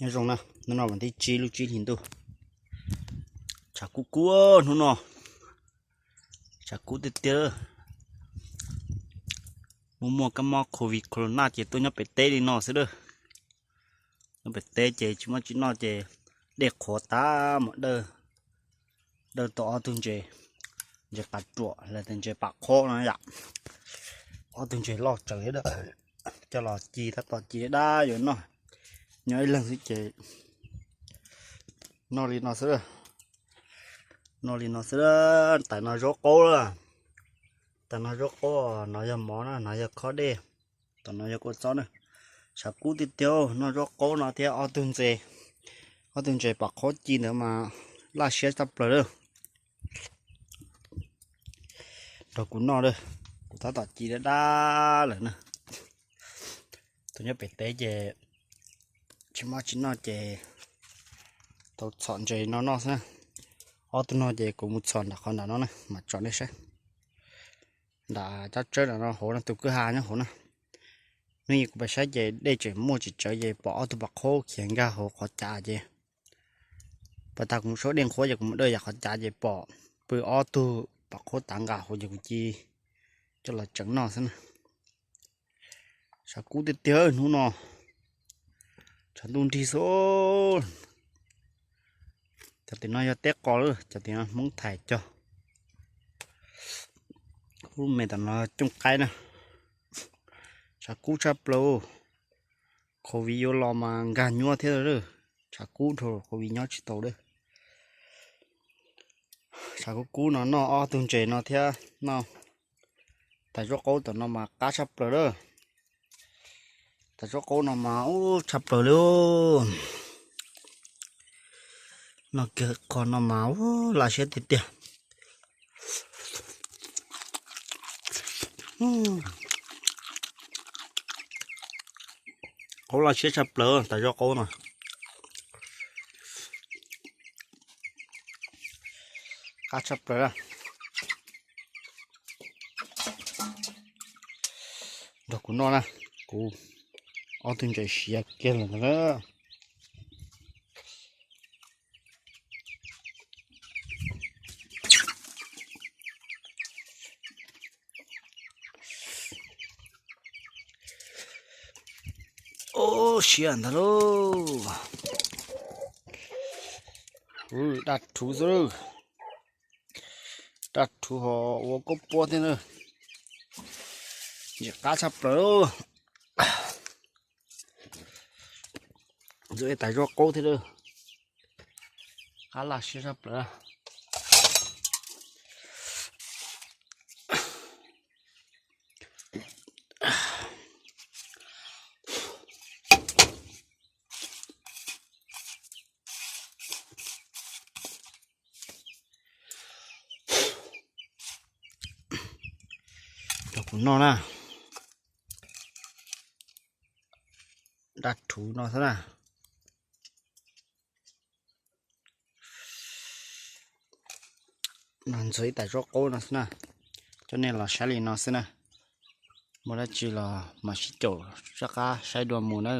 Nyob zoo na, hnub no vas thib tsib lub tsib hlis ntuj. Tshav kub kub hnub no, tshav kub tiag tiag. Muaj muaj kab mob covid corona ces tuaj nyob pem teb li no xwb lawm. Nyob pem teb ces tsis muaj tsis noj ces dej qhuav tas mas dawj, dawj tau ob tug ntses, ntses pas ruam los tias ntses pam qhob no yom. Ob tug ntses loj tsawv li, coj los ci tab tom ci dab yuav noj. Nyob ib leeg xwb ces noj li no xwb. Noj li no xwb. Tam no zaub qaub lawm. Tam no zaub qaub, no yog mov na, no yog khob dej, tam no yog kua txob na. Tshav kub tiag tiag, noj zaub qaub no thiab ob tug ntses, ob tug ntses pam qhob ci ntawd mas laj siab tshaj plaws lawm. Nrog kuv noj lawm, kuv tab tom ci dab dab lawm na. Tus nyob pem teb ces tsis muaj tsis noj ces tau txhom ntses no noj xwb na. Ob tug no ces kuv mus txhom nram qhov nram no na mas tso nej saib. Nram cov tsawb nram no hauv no, tus kwj ha nyob hauv na. Hnub ib kuv pais saib ces dej tseem muaj tsis tsawv ces pom ob tug pam qhob khiav nkag hauv qhov cav ces, pas tas kuv mus saib dej nqhuab ces kuv mus dawj yam qhov cav ces pom pw ob tug pam qhob tav nqa hauv ces kuv ci coj los tseev noj xwb na. Tshav kub tiag tiag hnub no, tshav ntuj nrig xwb. Cov tim no yog teb qos lawm, cov tim no Hmoob Thaib cog. Lub me tam no cooj qaib na. Tshav kub tshaj plaws. Covid yuav los mas nkag nyuaj thiab lawm. Tshav kub dhau, covid nyob tsis tau lawm. Tshav kub kub no noj ob tug ntses no thiab noj. Tais zaub qaub tom no mas qab tshaj plaws lawm. Tais zaub qaub no mas ub tshaj plaws li. Noj kiag qho no mas ub laj siab tiag tiag. Qaub laj siab tshaj plaws tais zaub qaub no. Qab tshaj plaws. Nrog kuv noj na, kuv ob tug ntses siav kiag lawm na. Ub, siav ntag lauj. Daj rhuv xwb. Daj rhuv ho ua kub puab thiab na. Ntses qab tshaj plaws. Ntxuav ib tais zaub qaub thiab lawm. Qab laj siab tshaj plaws. Cov kuv noj na, daj rhuv no xwb na. No ntxuav ib tais zaub qaub no xwb na. Coj nej los saib li no xwb na. Muaj dab tsi los mam sib caum rov qab saib dua mus na.